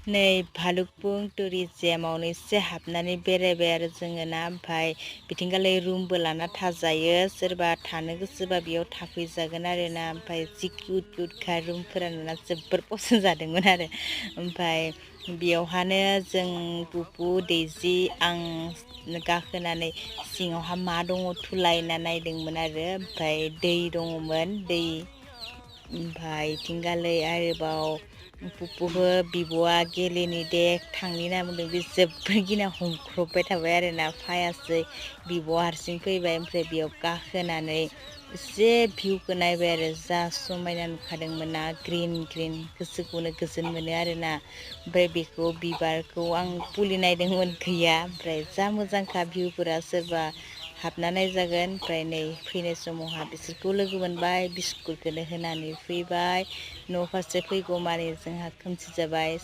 नै भालुकपुं टुरिजियामावनो एसे हाबनानै बेरायबाय आरो जोङो ना ओमफाय बिथिंगालै रुमबो लाना थाजायो सोरबा थानो गोसोबा बेयाव थाफैजागोन आरो ना ओमफाय जि किउट रुमफोरा नुना जोबोर पसन जादोंमोन आरो ओमफाय बेयावहानो जों पुपु दैजि आं गाखोनानै सिङावहा मा दङ थुलायना नायदोंमोन आरो ओमफाय दै दङमोन दै ओमफाय इथिंगालै आरोबाव पुपुहो बिब'आ गेलेनि दे थांनि होनना बुंदों बे जोबोर गिना हमख्रबबाय थाबाय आरोना फायासै बिब'आ हारसिं फैबाय ओमफ्राय बेयाव गाखोनानै एसे भिउखौ नायबाय आरो जा समायना नुखादोंमोन ना ग्रिन गोसोखौनो गोजोन मोनो आरोना ओमफ्राय बेखौ बिबारखौ आं फुलि नायदोंमोन गैया ओमफ्राय जा मोजांखा भिउफोरा सोरबा हाबना नायजागोन ओमफ्राय नै फैनाय समावहा बिसोरखौ लोगो मोनबाय बिस्कुटखौनो होनानै फैबाय न' फारसे फैगौ मानि जोंहा खोमसि जाबाय